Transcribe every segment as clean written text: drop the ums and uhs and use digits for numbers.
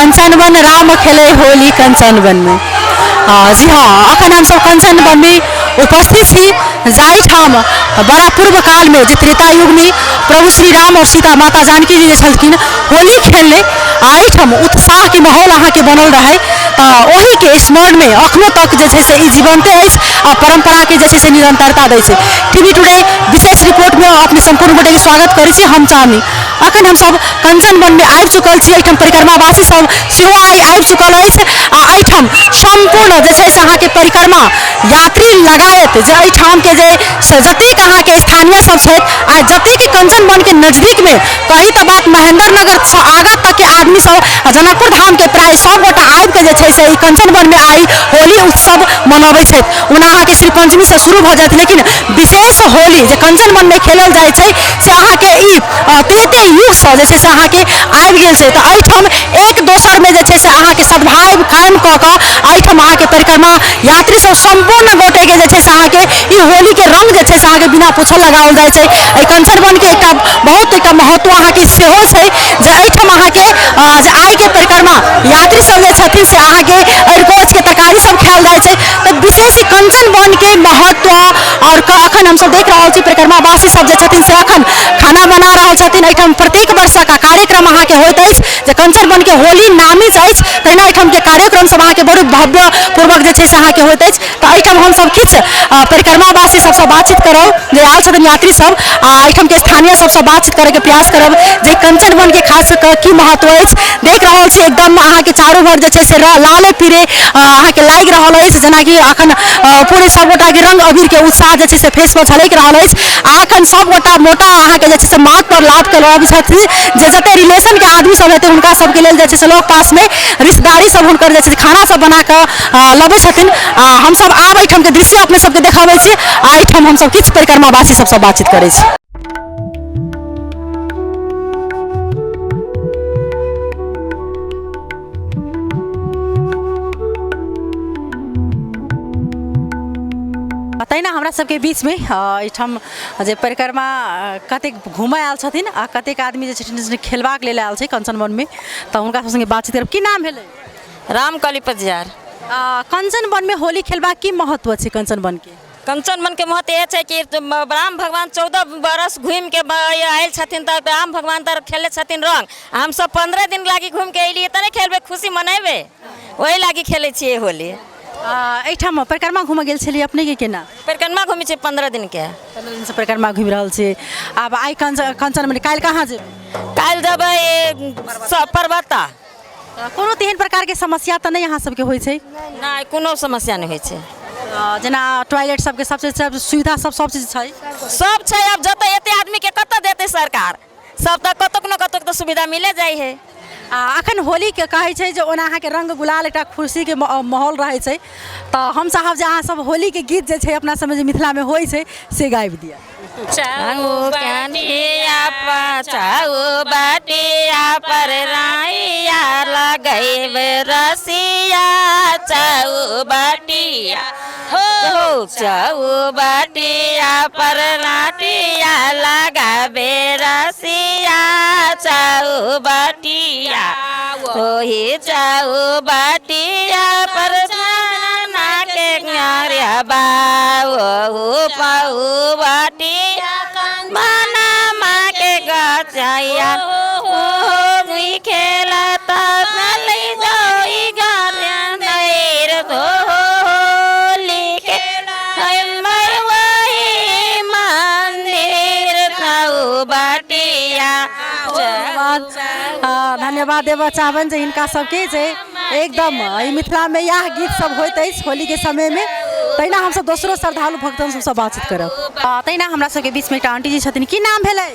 कंचन वन राम खेले होली कंचन वन में। जी हाँ, अखन हमसब कंचन वन में उपस्थित छी, जाहिठाम बड़ा पूर्व काल में जे त्रेता युग में प्रभु श्री राम और सीता माता जानकी जी जे छलखिन होली खेलने, आ एहिठाम उत्साह के माहौल अहाँके बनल रहै, तऽ ओहि के स्मरण में अखनो तक जे छै से ई जीवंते अछि आ परंपरा के जे छै से निरंतरता दै छै। टीवी टुडे विशेष रिपोर्ट में अपने संपूर्ण गोटे के स्वागत करै छी। हम चांदनी। अखन हमसब कंचन वन में आबि चुकल छी। एहिठाम परिक्रमावासी सब सेहो आइ आबि चुकल अछि आ एहिठाम सम्पूर्ण जे छै से अहाँके परिक्रमा यात्री लगायत जे एहिठाम के जे जतेक अहाँके स्थानीय सब छथि आ जतेक कंचन वन के नजदीक में कही तऽ बात महेंद्र नगर से आगाँ तक के आदमी सब आ जनकपुर धाम के प्राय सब गोटा आबि के जे छै से ई कंचन वन में आइ होली उत्सव मनबै छथि। ओना अहाँके श्री पंचमी से शुरू भऽ जायत, लेकिन विशेष होली जे कंचन वन में खेलल जाइ छै से अहाँके ई त्रेते युगसँ जे छै से अहाँके आबि गेल छै। तऽ एहिठाम एक दोसरमे जे छै से अहाँके सद्भाव कायम कऽ कऽ एहिठाम अहाँके परिक्रमा यात्री सब सम्पूर्ण गोटेके जे छै से अहाँके ई होलीके रंग जे छै से अहाँके बिना पूछल लगाओल जाइ छै। एहि कंचन वनके एकटा बहुत एकटा महत्व अहाँके सेहो छै जे एहिठाम अहाँके जे आइके परिक्रमा यात्री सब जे छथिन से अहाँके अरिकोचके तरकारी सब खायल जाइ छै। तऽ विशेष ई कंचन वनके महत्व और अखन हमसब देख रहल छी परिक्रमावासी सब जे छथिन से अखन खाना बना रहल छथिन। एहिठाम प्रत्येक वर्षक कार्यक्रम अहाँके होइत अछि जे कंचन वन के होली नामी अछि, तहिना एहिठाम के कार्यक्रम सब अहाँके बड़ भव्य पूर्वक जे छै से अहाँके होइत अछि। तऽ एहिठाम हमसब किछु परिक्रमावासी सबसँ बातचीत करब जे आयल छथिन यात्री सब, आ एहिठाम के स्थानीय सबसँ बातचीत करैके प्रयास करब जे कंचन वन के खास कऽ की महत्व अछि। देख रहल छी एकदम अहाँके चारू भर जे छै से लाले पीरे अहाँके लागि रहल अछि, जेनाकि अखन पूरे सबगोटाके रंग अबीरके उत्साह जे छै से फेस पर झलकि रहल अछि। आ अखन सबगोटा मोटा अहाँके जे छै से माथ पर लाद के लऽ छथिन जे जते रिलेशन के आदमी सब हेतै हुनका सबके लेल जे छै से लग पास मे रिश्तेदारी सब हुनकर जे छै से खाना सब बना कऽ लबै छथिन। आ हमसब आब एहिठाम के दृश्य अपने सबके देखाबै छी आ एहिठाम हमसब किछु परिक्रमावासी सबसँ बातचीत करै छी। तहिना हमरा सबके बीचमे एहिठाम जे परिक्रमा कतेक घूमय आयल छथिन आ कतेक आदमी जे छथिन से खेलबाक लेल आयल छै कंचन वनमे, तऽ हुनका सब सङ्गे बातचीत करब। की नाम भेलै? रामकली पजियार। कंचन वनमे होली खेलबाक की महत्व छै कंचन वनके? कंचन वनके महत्व इएह छै कि राम भगवान 14 बरस घुमिके आयल छथिन, तऽ राम भगवान तऽ खेलै छथिन रङ्ग, आ हमसब 15 दिन लागि घुमिके अयलियै तऽ नहि खेलबै, खुशी मनेबै, ओहि लागि खेलै छियै होली। एहिठाम परिक्रमा घूमऽ गेल छलियै अपनेके केना? परिक्रमा घुमै छियै 15 दिनके। 15 दिनसँ परिक्रमा घुमि रहल छियै। आब आइ कंचन वन, काल्हि कहाँ जेबै? काल्हि जेबै पर्वता। कोनो तेहन प्रकारके समस्या तऽ नहि अहाँ सबके होइ छै? नहि, कोनो समस्या नहि होइ छै। जेना टॉयलेट सबके सब चीज, सब सुविधा सब, सब चीज छै? सब छै। आब जतऽ एते आदमीके कतऽ देतै सरकार, सब तऽ कतौक ने कतौक तऽ सुविधा मिले जाइ है। आ अखन होलीके कहै छै जे ओना अहाँके रङ्ग गुलाल एकटा खुशीके माहौल रहै छै, तऽ हम चाहब जे अहाँ सब होलीके गीत जे छै अपना सबमे जे मिथिलामे होइ छै से गाबि दिअ। चाउ कनिया पर चाउ बाटिया पर राइया लगैब रसिया, चाउ बाटिया हो चाउ बाटिया पर लाटिया लगाबे रसिया, चाउ बाटिया ओही चाउ बाटिया पर चाना के बाऊ पाऊ बाटिया मना माँ के गचैया ओ खेला तले जोई गार होली के वही मंदिर खाऊ बाटिया। धन्यवाद, धन्यवाद देबऽ चाहबनि जे हिनका सबके जे एकदम एहि मिथिलामे इएह गीत सब होइत अछि होलीके समयमे। तहिना हमसब दोसरो श्रद्धालु भक्तजन सबसँ बातचीत करब। तहिना हमरा सबके बीचमे एकटा आंटी जी छथिन। की नाम भेलै?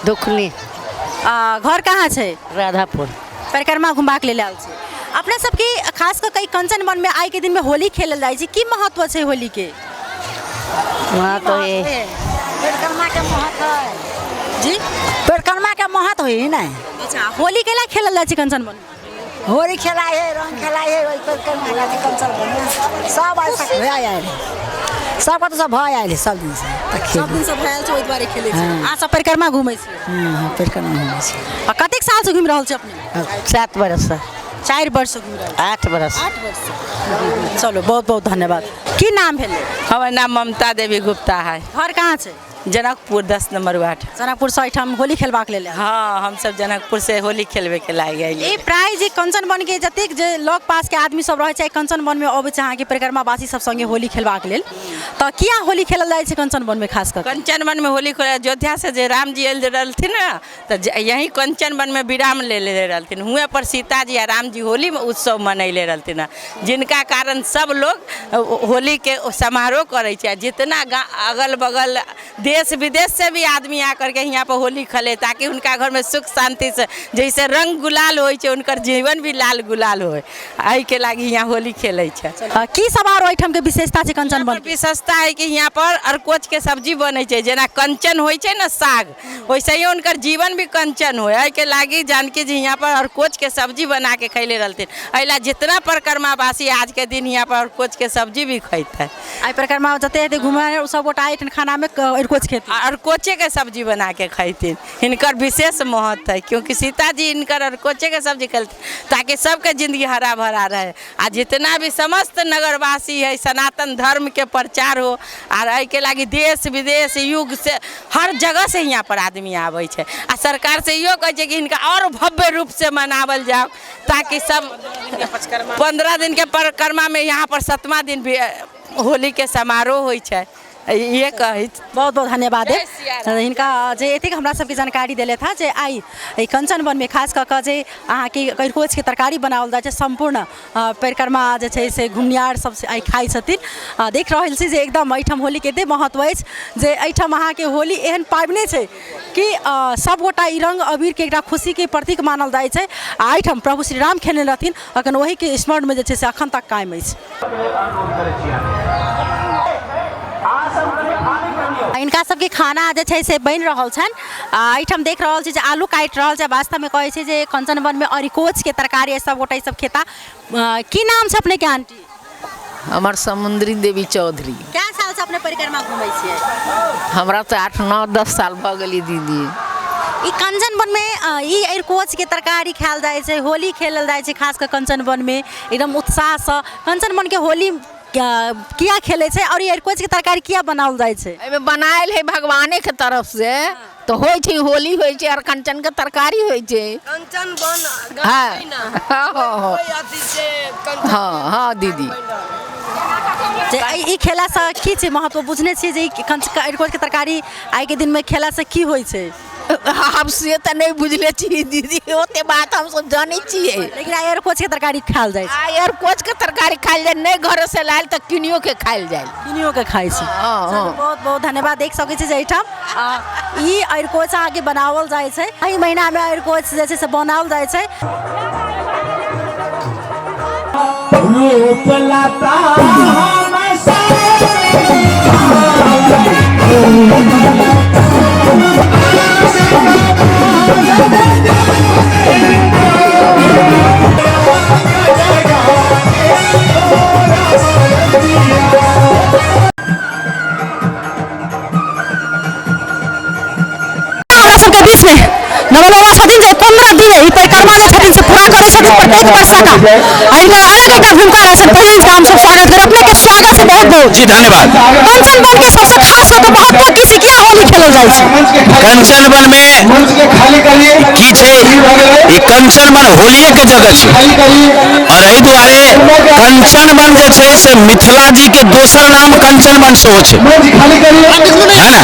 दुखनी। घर कहाँ छै? राधापुर। परिक्रमा घुमबाक लेल आयल छै। अपना सबके खास कऽ कई कंचन वनमे आइके दिनमे होली खेलल जाइ छै, की महत्व छै होलीके? वहाँ तो ये परिक्रमा के महत्व है जी, परिक्रमा के महत्व है ना। अच्छा, होली केला खेलल जाइ छै कंचन वनमे? होली खेलाइ है, रंग खेलाइ है, ओहि परिक्रमा के कंचन वनमे सब आइ तक भए आयल है, सब कतौ सब भए आयल है सब दिनसँ तऽ खेल सब दिनसँ भए आयल छै, ओहि दुआरे खेलै छै। अहाँ सब परिक्रमा घुमै छी? हँ, परिक्रमा घुमै छी। आ कतेक सालसँ घुमि रहल छी अपने? 7 बरससँ। 4 वर्ष घुमि रहल। 8 बरस। 8 वर्ष। चलो बहुत बहुत धन्यवाद। की नाम भेलै? हमर नाम ममता देवी गुप्ता है। घर कहाँ छै? Janakpur 10 number ward. जनकपुर से एहिठाम होली खेलबाक लेल? हाँ, हम सब जनकपुर से होली खेलबे के लागि ई प्राय जे कंचन वन के जतेक जे लग पास के आदमी सब रहै छै कंचन वन में अबै छै अहाँके परिक्रमावासी सब संगे होली खेलबाक लेल, तऽ किया होली खेलल जाइ छै कंचन वन में खास कऽ? कंचन वन में होली खेल अयोध्या से जे राम जी आयल रहलथिन ने तऽ यही कंचन वन में विराम ले ले रहलथिन, हुएँ पर सीता जी आ राम जी होली में उत्सव मनैले रहलथिन, जिनका कारण सब लोग होली के समारोह करै छै। जितना अगल बगल देश विदेश से भी आदमी आकर के यहाँ पर होली खेले ताकि उनका घर में सुख शांति से जैसे रंग गुलाल होइ छै उनकर जीवन भी लाल गुलाल हो, एहिके लागि यहाँ होली खेलै छै। की सब आरो एहिठाम के विशेषता छै कंचन वन? विशेषता है कि यहाँ पर अरकोच के सब्जी बनै छै, जेना कंचन होइ छै ने साग, वैसे ही उनकर जीवन भी कंचन हो। एहिके लागि जानकी जी यहाँ पर अरकोच के सब्जी बना के खैले रहलथिन। एहि जितना परिक्रमावासी आज के दिन यहाँ पर अरकोच के सब्जी भी खैते। एहि परिक्रमा जते हेतै घुमै सब गोटा एहिठाम खाना में अरकोच खेती अरकोचे के सब्जी बना के खैथिन, हिनकर विशेष महत्व है क्योंकि सीता जी इनकर अरकोचे के सब्जी खेलथिन ताकि सबके जिंदगी हरा भरा रहे। आ जितना भी समस्त नगरवासी है सनातन धर्म के प्रचार हो आर एहिके लागि देश विदेश युग से हर जगह से यहाँ पर आदमी आबै छै। आ सरकार से इहो कहै छै कि हिनका और भव्य रूप से मनावल जाओ ताकि सब 15 दिन के परिक्रमा में यहाँ पर 7वां दिन भी होली के समारोह होइ छै। ये कहै बहुत बहुत धन्यवाद हिनका जे एतेक हमरा सबके जानकारी देले था जे आइ एहि कंचन वन में खास कऽ कऽ जे अहाँके अरिकोच के तरकारी बनाओल जाइ छै, सम्पूर्ण परिक्रमा जे छै से घुमनिहार सब आइ खाइ छथिन। देख रहल छी जे एकदम एहिठाम होलीके एतेक महत्व अछि जे एहिठाम अहाँके होली एहन पाबनि छै कि सबगोटा ई रङ्ग अबीरके एकटा खुशीके प्रतीक मानल जाइ छै। आ एहिठाम प्रभु श्री राम खेलने रहथिन, अखन ओहिके स्मरणमे जे छै से अखन तक कायम अछि। हिनका सबके खाना जे छै से बनि रहल छनि। एहिठाम देख रहल छी जे आलू काटि रहल छै। वास्तवमे कहै छै जे कंचन वनमे अरिकोचके तरकारी सब गोटा सब खेता। की नाम छै अपनेके आंटी? हमर समुद्री देवी चौधरी। कै साल से अपने परिक्रमा घुमै छियै? हमरा तऽ 8, 9, 10 साल भऽ गेलै दीदी। ई कंचन वनमे ई अरिकोचके तरकारी खायल जाइ छै, होली खेलल जाइ छै, खास कऽ कंचन वनमे एकदम उत्साहसँ। कंचन वनके होली किया खेलै छै और ई अरिकोच के तरकारी किया बनाओल जाइ छै? एहिमे बनायल है भगवाने के तरफ से तो होइ छै, होली होइ छै और कंचन के तरकारी होइ छै। कंचन वन हाँ हाँ हाँ हाँ दीदी। जे ई खेलासँ की छै महत्व बुझने छियै जे ई अरिकोच के तरकारी आइके दिनमे खेलासँ की होइ छै? हम से तऽ नहि बुझले छी दीदी, ओते बात हमसब जानै छियै, लेकिन आइ अरिकोच के तरकारी खायल जाइ छै। आइ अरिकोच के तरकारी खायल जाइ, नहि घरे से लायल तऽ किनियो के खायल जाइ, किनियो के खाइ छै। बहुत बहुत धन्यवाद। देख सकै छी जे एहिठाम ई अरिकोच अहाँके बनाओल जाइ छै। एहि महीनामे अरिकोच जे छै से बनाओल जाइ छै। हमरा सबके बीच में नवल बाबा छथिन जे 15 दिन ई परिक्रमा जे छथिन से पूरा करै छथिन प्रत्येक वर्ष का। हिनकर अलग एकटा भूमिका रहै छनि। पहिले हिनका हमसब स्वागत करब। अपने के स्वागत छै बहुत बहुत जी धन्यवाद। कंचन वन के सबसे खास कऽ के महत्व की छै, किया होली खेलल जाइ छै? कंचन वन में की छै, ई कंचन वन होलिये के जगह छै और एहि दुआरे कंचन वन जे छै से मिथिला जी के दोसर नाम कंचन वन सेहो छै, है ना?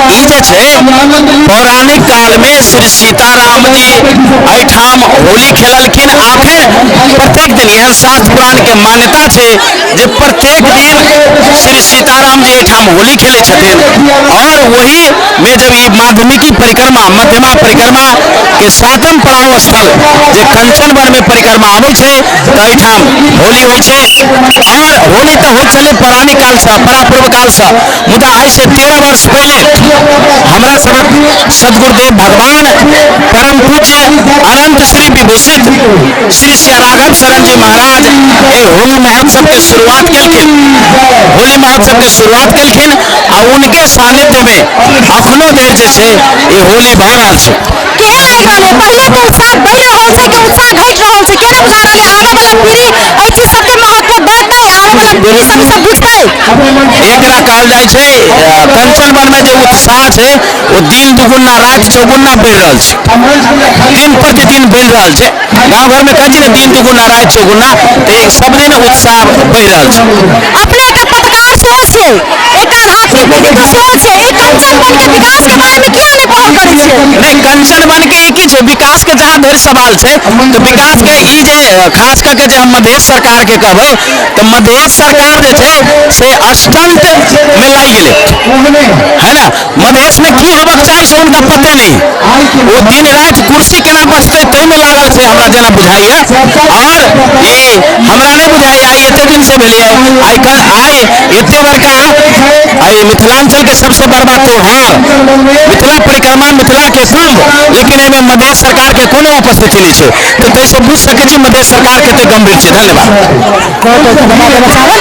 तऽ ई जे छै पौराणिक काल में श्री सीताराम जी एहिठाम होली खेललखिन। आ फिर प्रत्येक दिन एहन शास्त्र पुराण के मान्यता छै जे प्रत्येक दिन श्री सीताराम जी एहिठाम होली खेलै छथिन। और वही में जब ई माध्यमिकी परिक्रमा मध्यमा परिक्रमा के 7म पड़ाव स्थल जे कंचन वन में परिक्रमा आबै छै तऽ एहिठाम होली होइ छै। और होली तऽ होइत छलै पौराणिक कालसँ, परापूर्व कालसँ, मुदा आइसँ 13 वर्ष पहिले हमरा सबक सदगुरुदेव भगवान परम पूज्य अनंत श्री विभूषित श्री श्री राघव शरण जी महाराज एहि होली महोत्सव के शुरुआत केलखिन। होली महोत्सव के शुरुआत केलखिन आ उनके सानिध्य में अखनो धरि जे छै ई होली भऽ रहल छै। केहन लागि रहल है? पहिले तऽ उत्साह बढ़ि रहल पीढ़ी सब सब बुझतै। एकरा कहल जाइ छै कंचन वन में जे उत्साह छै ओ दिन दुगुना राति चौगुना बढ़ि रहल छै, दिन प्रतिदिन बढ़ि रहल छै। गाँव घर में कहै छै ने दिन दुगुना राति चौगुना, तऽ सब दिन उत्साह बढ़ि रहल छै। अपने के पत्रकार सेहो छियै, एकटा आध्यात्मिक व्यक्तित्व सेहो छियै, ई कंचन वन के विकास के बारे में किया नहि पहल करै छियै? नहि, कंचन वन के ई की छै, विकास के जहाँ धरि सवाल छै तऽ विकास के ई जे खास कऽ के जे हम मधेश सरकार के कहबै तऽ मधेश सरकार जे छै से स्टंट में लागि गेलै है ना। मधेश में की होबक चाही से हुनका पते नहीं, ओ दिन राति कुर्सी केना बचतै ताहिमे लागल छै, हमरा जेना बुझाइए। और ई हमरा नहि बुझाइए आइ एते दिन से भेलैए, आइ एते बड़का आइ मिथिलांचल के सबसे बड़का त्योहार मिथिला परिक्रमा, मिथिला के कुंभ, लेकिन एहिमे मधेश सरकार के कोनो उपस्थिति नहि छै, तऽ ताहिसँ बुझि सकै छी मधेश सरकार कते गंभीर छै। धन्यवाद। बहुत बहुत धन्यवाद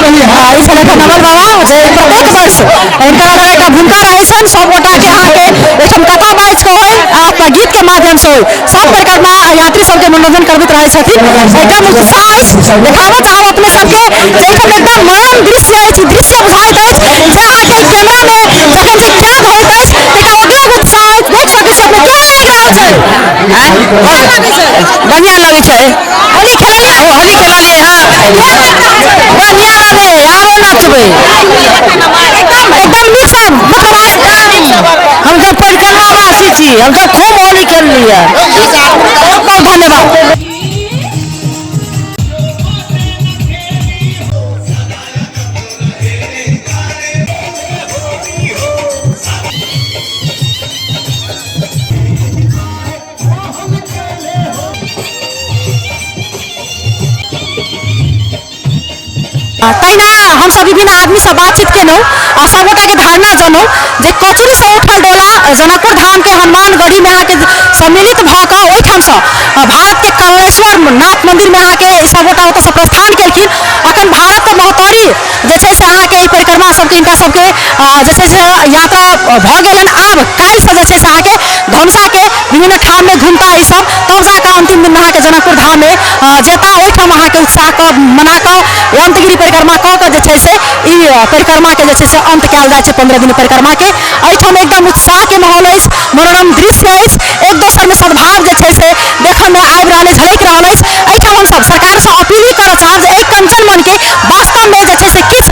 ई छलथि नवल बाबा जे प्रत्येक वर्ष हिनकर अलग एकटा भूमिका रहै छनि, सब गोटा के अहाँके एहिठाम कथा बाजि कऽ होय आ गीत के माध्यम से होय सब परिक्रमा यात्री सबके मनोरंजन करबैत रहै छथिन। एकदम उत्साह अछि, देखाबऽ चाहब अपने सबके जे एहिठाम एकदम मनोरम दृश्य अछि, दृश्य बुझाइत अछि जे अहाँके कैमरा में जखन जे कैद होइत अछि एकटा अलग उत्साह अछि। देख सकै छी अपने, केहन लागि रहल छै? बढ़िया लगै छै। होली खेललियै? होली खेललियै, हाँ, बढ़िया लगै, आरो नचबै एकदम नीक से। मतलब हम सब परिक्रमावासी छी, हम सब खूब होली खेललियै। बहुत बहुत धन्यवाद। तहिना हमसब विभिन्न आदमीसँ बातचीत केलहुँ आ सबगोटाके धारणा जनलहुँ जे कचुरीसँ उठल डोला जनकपुर धामके हनुमानगढ़ीमे अहाँके सम्मिलित भऽ कऽ ओहिठामसँ भारतके कमलेश्वर नाथ मन्दिरमे अहाँके सबगोटा ओतऽसँ प्रस्थान केलखिन। अखन भारतके महोत्तरी जे छै से अहाँके एहि परिक्रमा सबके हिनका सबके जे छै से यात्रा भऽ गेलनि। आब काल्हिसँ जे छै से अहाँके धनुषाके विभिन्न ठाममे घुमता ई सब, तब जाकऽ अन्तिम दिन अहाँके जनकपुर धाममे जेता, ओहिठाम अहाँके उत्साह कऽ मना कऽ अन्तगिरी परिक्रमा कऽ कऽ जे छै से ई परिक्रमा के जे छै से अंत कयल जाइ छै 15 दिन परिक्रमा के। एहिठाम एकदम उत्साह के माहौल अछि, मनोरम दृश्य अछि, एक दोसर में सद्भाव जे छै से देखऽ में आबि रहल अछि, झलकि रहल अछि। एहिठाम हमसब सरकार से अपील करऽ चाहब जे एहि कंचन वन के वास्तव में जे छै से किछु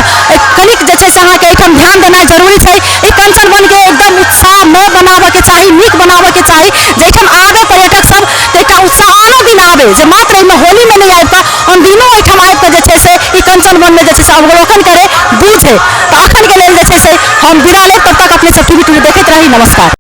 कनिक जे छै से अहाँके एहिठाम ध्यान देनाइ जरूरी छै। ई कंचन वन के एकदम उत्साहमय बनाबऽ के चाही, नीक बनाबऽ के चाही, जाहिठाम आबे पर्यटक सब तऽ एकटा उत्साह आनो दिन आबे, जे मात्र एहिमे होली में नहि आबि कऽ अनदिनो एहिठाम आबि कऽ जे छै से ई कंचन वन में जे छै से अवलोकन करे, बुझे। तऽ अखन के लेल जे छै से हम विदा लेब, तब तक अपने सब टीवी देखैत रही। नमस्कार।